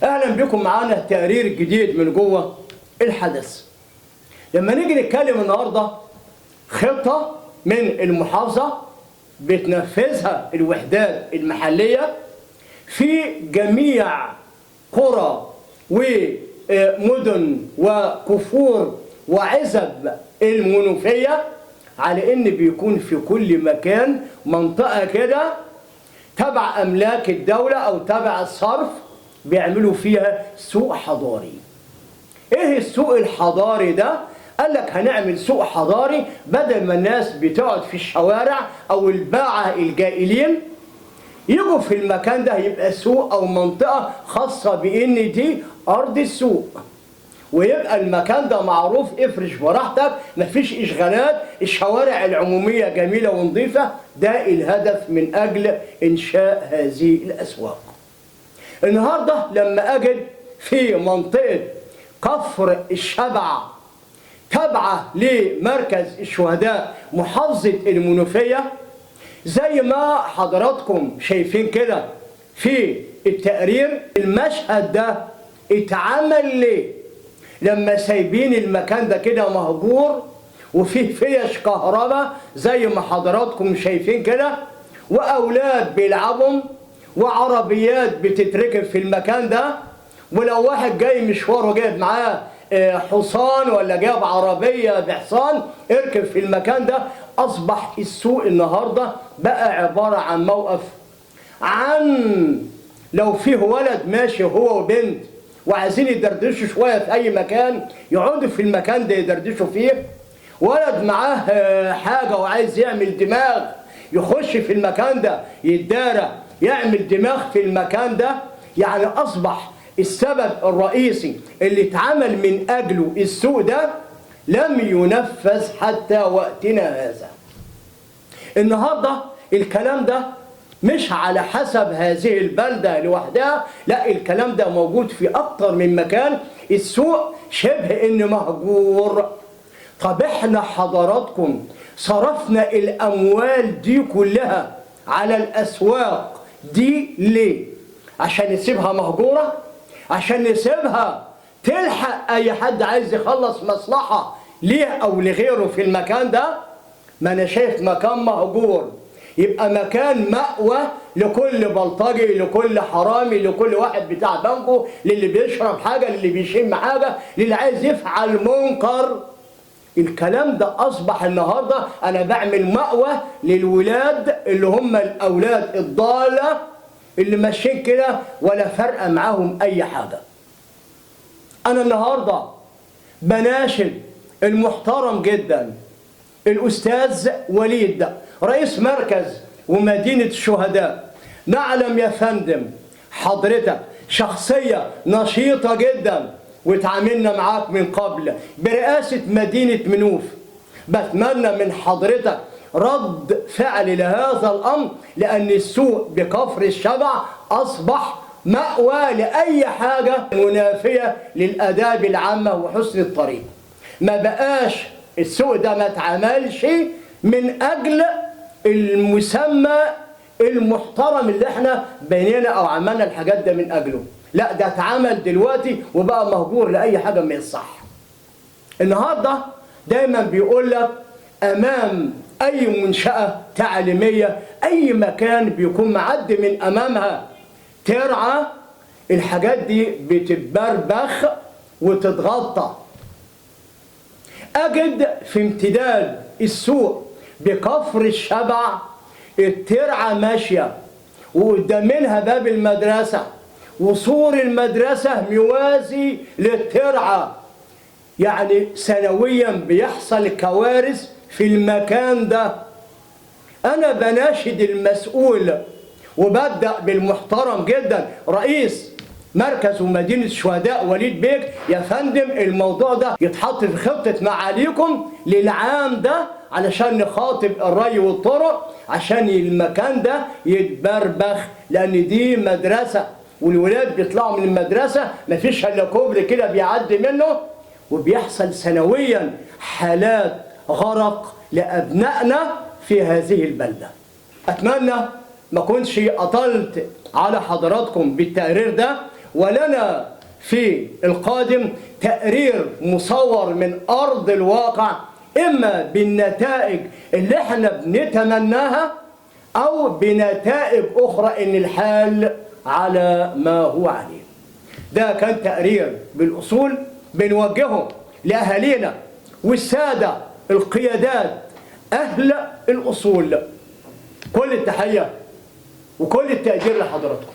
اهلا بكم معانا تقرير جديد من جوه الحدث. لما نيجي نتكلم النهارده خطه من المحافظة بتنفذها الوحدات المحلية في جميع قرى ومدن وكفور وعزب المنوفية، على ان بيكون في كل مكان منطقة كده تبع املاك الدولة او تبع الصرف بيعملوا فيها سوق حضاري. ايه السوق الحضاري ده؟ قال لك هنعمل سوق حضاري بدل ما الناس بتقعد في الشوارع او الباعة الجائلين يجوا في المكان ده، يبقى سوق او منطقة خاصة بان دي ارض السوق، ويبقى المكان ده معروف، افرش براحتك، مفيش اشغالات، الشوارع العمومية جميلة ونظيفة. ده الهدف من اجل انشاء هذه الاسواق. النهاردة لما اجد في منطقة كفر الشبع تابعة لمركز الشهداء محافظة المنوفية، زي ما حضراتكم شايفين كده في التقرير، المشهد ده اتعمل ليه؟ لما سايبين المكان ده كده مهجور وفيه فيش كهرباء زي ما حضراتكم شايفين كده، وأولاد بيلعبوا وعربيات بتتركب في المكان ده، ولو واحد جاي مشواره جايب معاه حصان ولا جاب عربية بحصان اركب في المكان ده. أصبح السوق النهاردة بقى عبارة عن موقف، عن لو فيه ولد ماشي هو وبنت وعايزين يدردشوا شوية في أي مكان يقعدوا في المكان ده يدردشوا فيه، ولد معاه حاجة وعايز يعمل دماغ يخش في المكان ده يتدارى يعمل دماغ في المكان ده. يعني أصبح السبب الرئيسي اللي اتعمل من أجله السوق ده لم ينفذ حتى وقتنا هذا. النهاردة الكلام ده مش على حسب هذه البلدة لوحدها، لا، الكلام ده موجود في أكتر من مكان. السوق شبه إنه مهجور. طب احنا حضراتكم صرفنا الأموال دي كلها على الأسواق دي ليه؟ عشان نسيبها مهجورة؟ عشان نسيبها تلحق أي حد عايز يخلص مصلحة ليه أو لغيره في المكان ده؟ ما أنا شايف مكان مهجور، يبقى مكان مأوى لكل بلطجي، لكل حرامي، لكل واحد بتاع بنكو، للي بيشرب حاجة، للي بيشم حاجة، للي عايز يفعل منكر. الكلام ده أصبح النهاردة أنا بعمل مأوى للولاد اللي هم الأولاد الضالة اللي ماشيين كده ولا فارقة معاهم أي حاجة. أنا النهاردة بناشد المحترم جدا الأستاذ وليد رئيس مركز ومدينة الشهداء. نعلم يا فندم حضرتك شخصية نشيطة جدا وتعاملنا معاك من قبل برئاسة مدينة منوف. بتمنى من حضرتك رد فعل لهذا الأمر، لأن السوق بكفر الشبع أصبح مأوى لأي حاجة منافية للآداب العامة وحسن الطريق. ما بقاش السوق ده ما اتعملش من أجل المسمى المحترم اللي احنا بنينا أو عملنا الحاجات ده من أجله، لا ده اتعمل دلوقتي وبقى مهجور لأي حاجة من الصح. النهاردة دايما بيقول لك أمام أي منشأة تعليمية أي مكان بيكون معدي من أمامها ترعى، الحاجات دي بتتبربخ وتتغطى. أجد في امتداد السوق بكفر الشبع الترعة ماشية وقدام منها باب المدرسة وسور المدرسة موازي للترعة. يعني سنويا بيحصل كوارث في المكان ده. أنا بناشد المسؤول وببدأ بالمحترم جدا رئيس مركز ومدينة الشهداء وليد بيك، يا فندم الموضوع ده يتحط في خطة معاليكم للعام ده علشان نخاطب الري والطرق عشان المكان ده يتبربخ، لأن دي مدرسة والولاد بيطلعوا من المدرسة مفيش إلا كوبري كده بيعدي منه، وبيحصل سنويا حالات غرق لأبنائنا في هذه البلدة. أتمنى ما كنتش أطلت على حضراتكم بالتقرير ده، ولنا في القادم تقرير مصور من أرض الواقع، إما بالنتائج اللي احنا بنتمناها أو بنتائج أخرى إن الحال على ما هو عليه. ده كان تقرير بالأصول بنوجهه لأهالينا والسادة القيادات أهل الأصول. كل التحية وكل التقدير لحضراتكم.